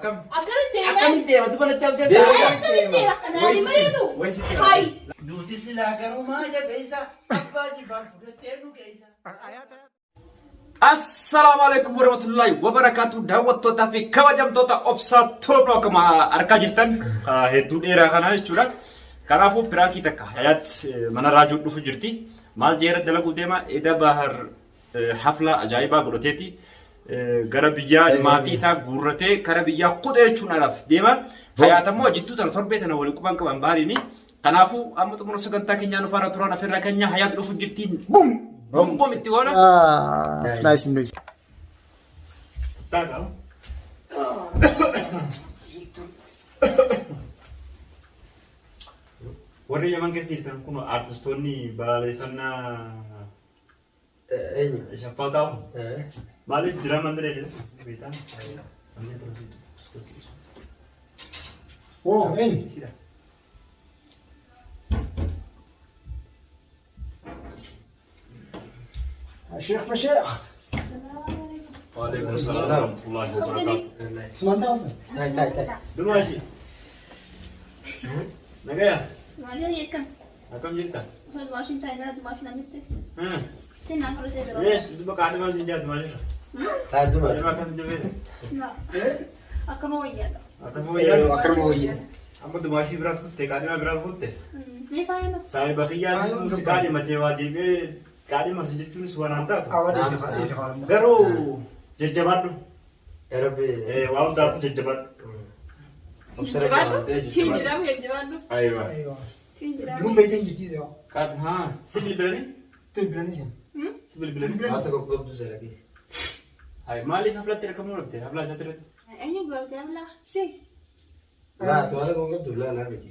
Akkam? Akkamitti deema? Akkamitti deema? Duba natti haftee Deema. Akkamitti deema? Akkanaan hin bareedu. Wayi sitti Hayi. Duuti silaa garumaa jabeessa. Abbaa jibaan fudhattee nu keessa. Assalaamu alaikum warahmatullahi wabarakatuh daawwattootaa fi kabajamtoota obsaa toophaa akkuma argaa jirtan hedduu dheeraa kana jechuudha. Kanaafuu piraankii takka hayaat mana raajuu dhufu jirti. Maal jeera dalaguu deema eda bahar hafla ajaa'ibaa godhateeti gara biyyaa maatii isaa guurratee kara biyyaa kutee jechuun alaaf deema. Hayaat ammoo jidduu tana torbee tana waliin quban qaban baariini. Kanaafuu amma xumura sagantaa keenyaa nu faana turan afeerraa keenya hayaat dhufu jirti. Bum! Bum bum itti goona. Nice news. Taa'aa. Warri Yaman keessa jirtan kun artistoonni balaaleffannaa Eenyu? Shaffaa taa'u. Maaliif diraamaan dalagne? Beektaa? Woo, eenyu? Sheekh Basheekh. Waalaikum salaam warahmatullahi wabarakatuh. Sumaan taa'u. Taa'e taa'e taa'e. Dumaashi. Nagaya. Maali akkam? Akkam jirta? Osoo dumaashin taa'e gara dumaashin amitti. Seenaan furusee jira. Yes, duba kaadhimaa siin jaa dumaashirra. Taa'e duma. Kaadhimaa akkas hin jabee. Akkama wayyaadha. Akkasuma wayyaa. Akkanuma wayyaa. Amma dumaashii biraas kutte kaadhimaa biraas kutte. Mee faayama? Saahiba kiyyaan si kaadhimatee waa deebi'ee kaadhima si jechuunis waan aan taatu. Awwa dhiisi dhiisi haa. Garuu jajjabaadhu. Yaa Rabbi. Waa hundaafuu jajjabaadhu. Jajjabaadhu. Tiin jedhamu jajjabaadhu. Ayiwa. Tiin jedhamu. Durum beekteen jirti sewa. Kaat haa si bilbilanii? Tun bilanii sen. Si bilbilanii? Haata goggobdu salaqee. Hayi maaliif haflatti argamuu dhabde? Haflaa isaatti irratti. Eenyu gootee hablaa? Si. Laa to'ata goggobdu laa naa miti.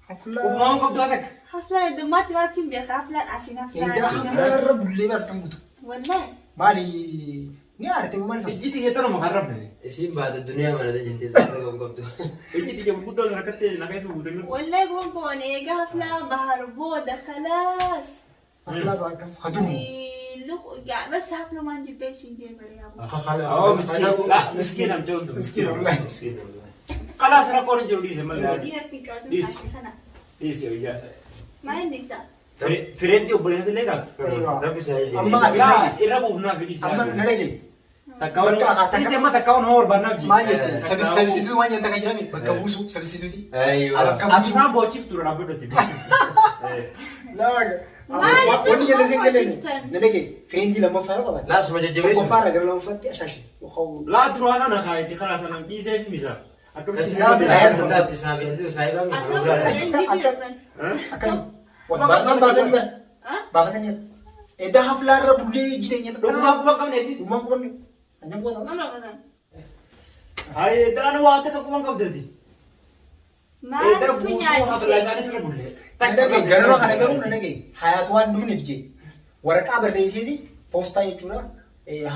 Haflaa. Uumamaan qabdu haa takka. Haflaan heddummaatti maatiin beeka. Haflaan asiin haflaan Egaa asiin. haflaa irra bullee bartan guutu. Wallahi. Maali ni aarte maal fa'a? Ijji xiyya tanuma kan rafne. Isiin baata duniyaa mana jettee saata goggobdu. Ijji xiyya gurguddoo sana akkatti na keessa buutee jirtu. Wallahi gongoon eega haflaa bahar booda khalaas. Haflaa baakam hadumu. Bas haflumaan jibbee siin jee bariyaa. Oh miskiin. Laa miskiin amjoo hundu. Miskiin wallahi. Miskiin wallahi. Kalaas rakkoon hin jiru dhiise malee. Dhiirti qabatu Dhiisi. kaashe kana. Dhiise wayyaa. Maal inni isaa? Fireentii obboleessa illee taatu. Rabbi isaa illee. Amma ati Laa irra buufnaaf dhiise. Amma na dhagaye. Takka waan Bakka akka- dhiise amma takka waan barbaannaaf ji. Maal jette? Sabsiisuu waan jette kan jedhame bakka buusu sabsiisuuti. Ayiwa. Bakka buusu. Absaan boochiif tura dhaabbadhuti. Laaga. Maal Wanni jelle sin galee. boqochiiftan? Na dhagaye. Fireentii lammaffaa yoo qabaate. Laa suma jajjabeessu. Tokkoffaa irra gara lammaffaatti ashaashe. Laa duraan ana kaayiti karaa sana dhiisee fi misa. Akkamitti Laa fi Hayaata taatu isaa beektu saayibaa mi? Akkam leenjii jirtan. Akkam. Baafatanii baafatanii. Edaa haflaa irra bullee jireenya. Dhugumaan quba qabneeti. Dhugumaan quba qabne. Annan quba qabne. Maal raawwatan? Hayi daan waa takka quba qabdeeti. Maaltu nyaachise? isaanii tura bullee. Na dhagaye ganama kana garuu na dhagaye hayaat waan dhufneef jee waraqaa barreesseeti poostaa jechuudha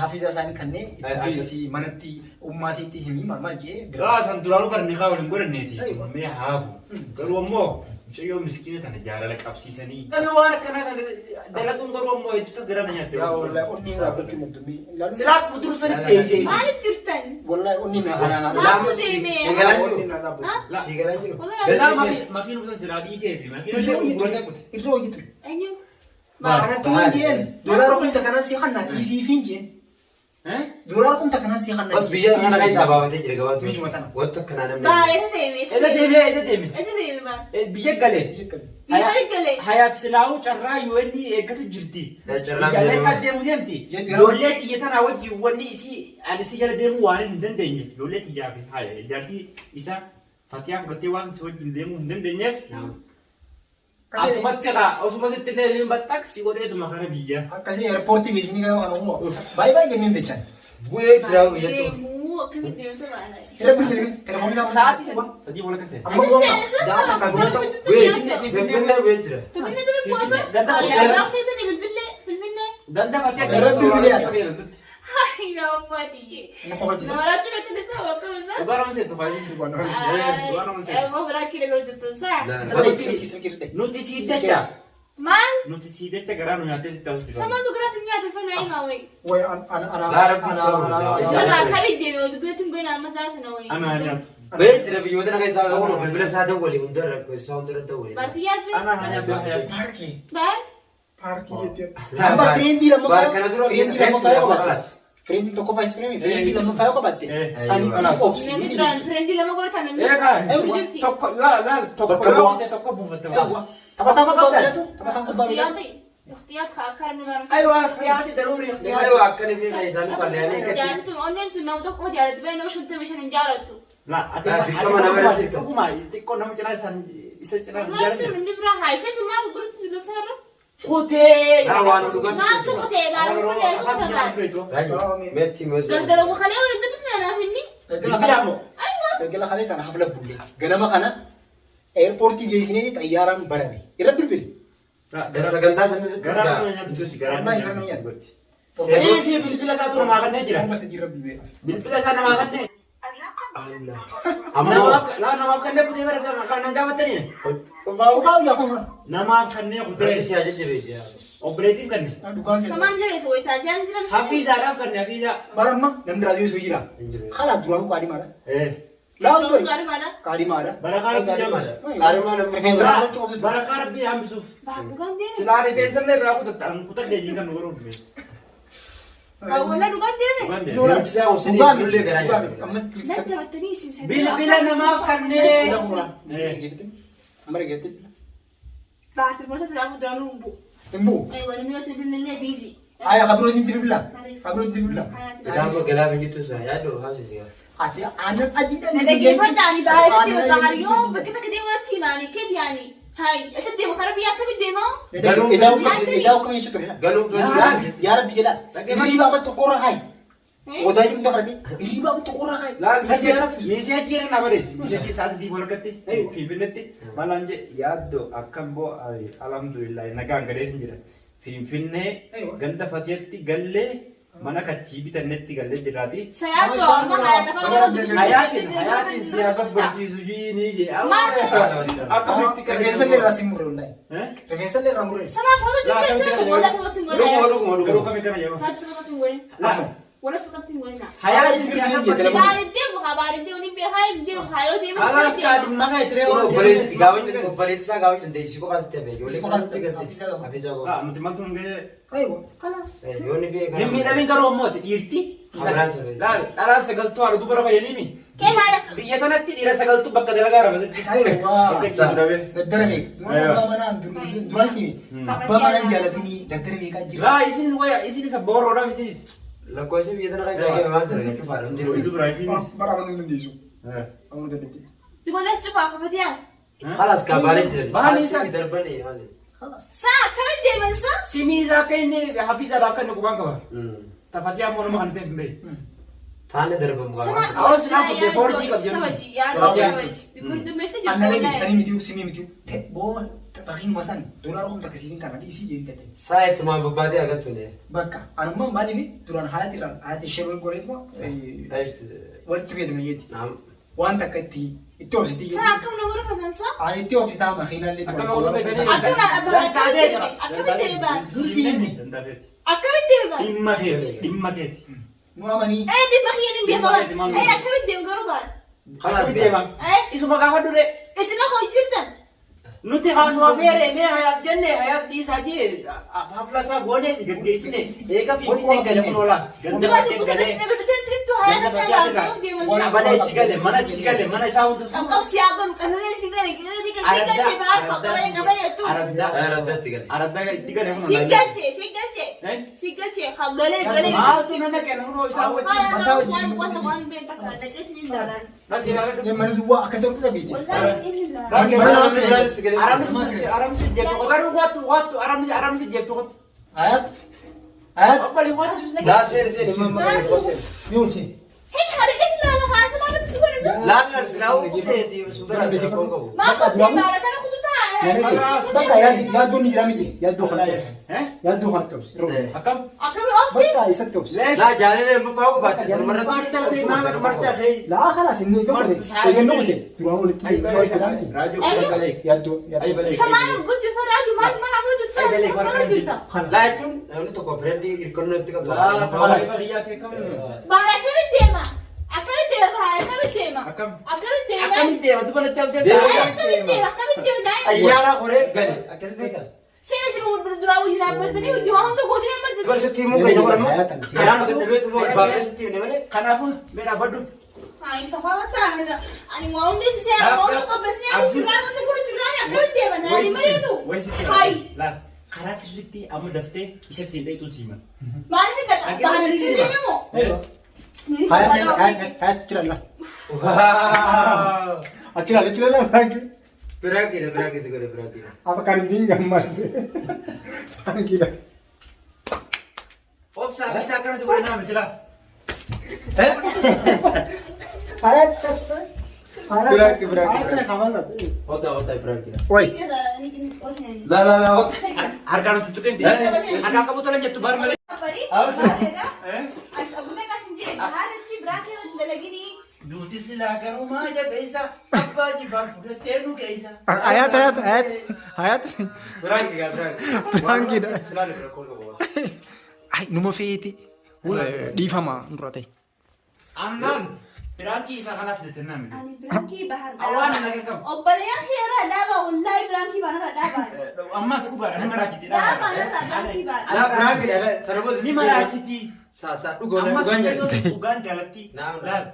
hafiza isaanii kanneen itti geessi manatti ummaa isiitti himii maal maal jee bira. Laa san duraanuu barni kaa waliin godhanneeti. Mee haafu. Garuu ammoo mucayyoo miskiina tana jaalala qabsiisanii. Namni waan akkanaa tana dalaguun garuu ammoo hedduutu gara na nyaatte. Yaa wallahi onni dhaabbachuu muddummii. Silaa dursa ni teessee. Maaliif jirtan? Wallahi onni na Maaltu deeme? Sigalaan onni jiru. na dhaabbatu. Sigalaan jiru. Silaa makii nuusan silaa dhiisee fi makii Irra hojii gurgurate ture. kute. Irra hojii ture. Eenyu? Kanatti waan jeen doolaara kumta kanan si kannaa dhiisii fi jeen. Doolaara kumta kanan si kannaa. Bas biyya kana keessaa baafatee jira gabaabduu. Biyyuma tana. Wanta akkanaa namni. Baal eessa deeme? Edda deemee edda deeme. Eessa deeme baal? Biyya galee. Biyya galee. Hayaat silaa'uu carraa UN eeggatu jirti. Carraa Biyya biyya Ameerikaa deemuu deemti. Ijoollee xiyya tanaa wajjin wanni isii ani si jala deemuu waan hin dandeenyeef ijoollee xiyyaa fi haaya jaartii isaa Fatiyaa fudhattee waan si wajjin deemuu hin dandeenyeef asumatti kaa osuma sitti deebiin baxxaqsi godheetuma kara biyya. Akkasii eerpoortii geessanii gara kana uumaa. Baay'ee baay'ee jenneen jechaan. Bu'ee jira biyyattuu. Deemuu akkamitti deemsa baala? Irra bilbilame telefoon isaa Sa'aatii sadii wal akkasii. Amma Achi gooma seensa zaata sama kan fuula Bu'ee jirtu. Finfinnee bu'ee jira. Finfinnee tabe kuwaasa. Ganda Yaadaaf seetanii bilbillee bilbillee. Ganda Fatiyaa Irra bilbilee Yaa ummaatiyyee. Nu kofalchiisa. Nama raachuu beektan isaa bakka isaa. Dhugaa nama seetu faayidii. Dhugaa nama seetu. Moo biraa kee dhaga'u jirtan saa. Silkii silkii Nuti siif jecha. Maal? Nuti sii jecha garaa nu nyaattee sitti haasofti. Samaltu gara si nyaata sana himaa wayi. Way ana ana Laa rabbi sabru ana Sana kabi deeme dubbeetu goona amma zaata na wayi. Ana haa nyaatu. Ba'ee jira biyyoota na keessaa qabu bilbila isaa dawwali hunda rakkoo isaa hunda dawwali. Baatiyyaa bee. Ana haa nyaatu haa nyaatu. Paarkii Baar. paarkii jettee. Amma fireendii lammaffaa Baar kana dura fireendii lammaffaa yoo qabatte kalaas. fireendii tokkoffaa isa turee fireendii lammaffaa yoo qabatte Eh. sanitti obsi. Namni duraan fireendii lama godhatan namni. Eegaa Jirti. tokko yoo laal tokko Bakka yoo bu'aa. kute tokko buufatte. Taphataan kubbaa miilatu taphataan kubbaa miilatu. Ikhtiyaat akka nama barumsa. Aywa ikhtiyaati daruuri ikhtiyaati. Aywa akkana fi isaan falleanii akkatti. Jaalatu onneen tun nama tokko jaalatu bee nama 55 hin jaalattu. La ati Laa, dirqama nama irratti dirqama. dhuguma xiqqoo nama cinaa isaan isa cinaa hin Maaltu jaalanne. namni biraa haa isa isin maal gurgurtu jiru seerra. Kutee. Laa waan dhugaatti. Maaltu kutee baaru fuudhee sun tataan. Raaji meetti meeshaa. Galgala wakalee waliin dubbifne anaaf inni. Galgala kalee galgala kalee sana hafla bulle ganama kana eerpoortii geessinee xayyaaraan barame irra bilbili. Sagantaa sana irratti Garaa nu nyaatu garaa nu nyaatu. Seesii bilbila isaa tu namaa kannee jira. Amma sadii irra bilbili. Bilbila isaa namaa kannee. Ammoo Laa namaaf kannee kutee bara sana kan nan gaafatanii. Ufaa yaa kuma. Namaaf kannee rabbi kutee. si haa jajjabeessu yaa. Obboleettiif kanne. Dhugaan seera. Samaan jabeessa wayitaa jaan jiran. Hafiizaadhaaf kanne hafiizaa. Bara amma namni raadiyoo soo jira. Hin jiru. Kalaas duraan qaadimaadha. Eh. Laal ture. Gaarimaadha. Qaadimaadha. Barakaa rabbii hambisuuf. Qaarimaa namni Rifeensa gochuu qabdu. Barakaa rabbii hambisuuf. Dhugaan deeme. Silaa rifeensa illee irraa kutatta. Kutadhee siin kan nu garuu rifeensa. Walla dhugaan deeme. Dhugaan deeme. Namichi isaa obsanii Dhugaa ijoollee garaa dhugaa nyaata. Ammas Natti taphattanii isin sadii. Bilbila namaaf kannee. Amma dhageetti. Baati gosa silaamu duraan nu bu'u. Hin bu'u. Wani mi'oota bilbilee biizii. Aya kabirootiin bilbila. Kabirootiin bilbila. Gaafa galaa biyyattuu isaa yaaddu haasisi gaa. Ati aannan adiidhaan Dhaggeeffadha ani baay'ee deema bahar yoo bakka takka deemu irratti himaani keef yaani. Hayi isa deemu karaa biyya akkamii deemaa? Idaa akkam jechuu ture. Galuun Yaa Rabbi jedhaa. Hirriba amma tokkorra haayi. Odaa jirtu kadhate hirriba amma tokkorra haayi. Laal miiseejii jedhan na bareesi. Miiseejii isaa sadii walakkaatti Finfinneetti malaan jee yaaddoo akkam boo alhamdulillah nagaan galeetin jira. Finfinnee ganda fatiyatti gallee mana kachii bitannetti gallee jirraati. Sayaatoo amma hayaata afaan Oromoo dubbisuu Hayaatiin hayaatiin siyaasa barsiisu ni jee. Akkamitti Rifeensa illee irraa si murre wallahi. Rifeensa illee irraa murre. Sama sababa jibbee sana wala sababatti hin Dhuguma godhe. dhuguma Garuu dhuguma. kamii kana jedhama. Raajii sababatti hin godhe. Laa Wala sababatti hin godhe. hayaatiin siyaasa barsiisu. Baariin deemu haa baariin deemu ni beekaa hin deemu haa yoo deemu. Kalaas kaadhimma kan itti Obboleessi gaafachuu obboleessi isaa gaafachuu dandeessi qofaas itti hafe ijoollee isaa itti galte. Hafiisaa qofa. Nuti maaltu nu gahee Aywa. Kalaas. Yoonni fi Hin miidhamin garuu ammoo ati dhiirti. Habraan sagal. Laal dhalaa sagaltuu haadha dubara fayyadami. Kee haala Biyya tanatti dhiira sagaltuu bakka dalagaa ramadatti. Aywa. Bakka ciisu dhabee. Daddara meeqa? Duraan abbaa manaa duraan si abbaa manaa hin jaalatini daddara meeqaa jira. Laa isinis waya isinis abboorroodhaam isinis. Lakkoofsi biyya tana keessaa kee maal dalagaa cufaadha hundi Hojii dubara isinis. Bara amanuu hin dandeessu. Amanuu dandeetti. Dubalas cufaa kafatiyaas. Kalaas kaabaalee jiran. Bahalii isaan. Darbanii maali? Kalaas. Saa akkamitti deeman saa? Simii isaa akka inni hafiizaadha akka inni qubaan qaba. Tafatii ammoo nama kan ta'e hin beeku. Taane darbamu Sama. qaba. Awas naa fuudhee foorjii qabdi jedhu. Kabaji yaadoo kabaji. Gurgudummeessa jirtu. Anna lagi sanii miti simii miti boo bakiin wasan doolaara kumta akkasiin kana dhiisii jeen ta'e. Saa ittumaan bobbaatee agartu ne. Bakka anummaan maaliif duraan haati irraan haati ishee wal goreetuma walitti fayyadamne jeeti. Naam. Waan takka itti itti obsiti. Saa akkam nama rufatan saa? Ani itti obsitaa makiinaallee Akkam nama rufatan? Akkam akkamitti deeme? Akkamitti deeme? Dandaateeti. Akkamitti deeme? Dhimma keeti. Dhimma keeti. Nu amanii Ee dhimma kiyya ni beeka waan. Ee akkamitti deeme garuu baal? Kalaas deema. Ee Isuma gaafa dure isin akka hojii jirtan? nuti haa nu afeere mee hayaat jenne hayaat dhiisaa jee hafla isaa goonee gaggeessine eega finfinnee gale kun oola. Ganda Duba bakkee dubbisa galee dhibba diribtu hayaata ganda akka bakkee ilaaltuu deeman jira. qabala itti gale mana itti gale mana isaa hunda Qabqabsi haa godhu qananii fi gale gale si galchee baal qabalee qabalee tu. Araddaa Araddaatti gale. araddaa itti gale kun Si galchee si galchee si galchee haa galee galee. Maaltu nana kenna hunoo isaa wajjin Haala mataa nama waan wajjin. wasa waan beekta kan dhaqeetti ni ilaalan. Rakkee ilaaladhu. mana duwwaa akkasii walitti dhabeetis. Wallaahi ni ilaalan. Rakkee Mana mana namni biraatti gale. Aramsi aramsi jeetu garuu wattu wattu aramsi aramsi jeetu wattu. Hayat. Hayat. Obbali wattu. Laa seeni seeni. Ni ulsi. Hin haadha ilaala haasa maal si godhatu? Laal laal silaa kuteeti suudara rakkoon qabu. Maal qottee baala kana kututaa Bakka yaaddoon ni jira miti. Yaaddoo kanatti obsi. Yaaddoo kanatti obsi. Akkam? Akkami obsi? Bakka isatti obsi. Laa jaalala lammaffaa qabaate sanumarratti. Marta fi maal marta fi. Laa kalaas inni eegamu eeggannoo kute duraan walitti jira miti. Raajuu Yaaddoo yaaddoo. Samaan guddi saraaju maal maal asoo jirtu sana jirta. Laa jechuun namni tokko fireendii hirkannoo itti qabdu. Bahar akkamitti deema? Akkamitti deema Bahar akkamitti deema? Akkam? Akkamitti deema? Akkamitti deema duba natti hamtee. Akkamitti deema? Akkamitti deema? Ayyaana horee gale akkas beektaa. Seensi duraa hojii dhaabbatanii hojii waan hunda gootee amma Dubar sitti himuu keenya godhamu. Kanaaf dadhabeetu moo baafnee sitti himne malee. Kanaafuu mee dhaabbadhu. Ay, safaga taana. Ani waa hundi sisee waa hunda qopheessee ani jirraa wanta godhu jirraa akkamitti deema? Naani mariitu. Hay. Laal karaa sirriitti amma daftee isa ittiin dheetuun siima. Maaliif hin dhaqa? Bahar sirrii moo? Hayat jira la. Achira achira la Frankie. Biraankiidha biraankii si godhe biraankiidha. Apa kan hin gammaase. Frankie la. Obsaa fi isaa akkana si godhe naa miti laa. Hayat. Biraanki biraanki. Hayat kamala. Hota hota biraankiidha. Oi. Laa laa laa hota. Harkaan nuti tuqinti. Harkaan qabu tolan jettu baar malee. Duuti silaa garumaa jabeessa abbaa jibbaan fudhattee nu keessa. Hayat hayat hayat hayat. Biraankiidha biraankiidha. Biraankiidha. Silaan bira kool qabu. Ay numa feeti. Dhiifama nurra ta'e. Ammaan piraankii isaa kanaaf jette naa miti. Ani biraankii bahar Awwaan dhaaba. naga qabu. Obboleeyyan keerra dhaaba wallaahi biraankii baanarra dhaaba. Ammas dhugaadha ni maraachiti Dhaaba narra biraankii baana. Laa biraankiidha tana booda. Ni maraachiti. Saa saa dhugoon Ammas dhugaan jedhu. dhugaan jaalatti. Naam. Laal.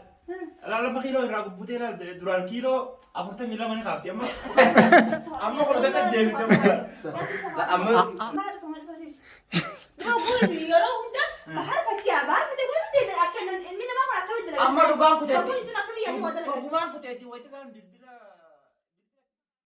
Laal amma kiiloo irraa gubbutee laal duraan kiiloo 42 ni kaafti amma. Amma kun akka deebite. Amma Dura bu'uusi yeroo hunda bahar fakkiyaa bahar fite godhu deetan akka inni namaa kun akkamitti dalagaa. Amma dhugaan kuteetti. Sammuun jechuun akkamitti yaaduu waa dalagaa. Dhugumaan kuteetti wayita isaan bilbil.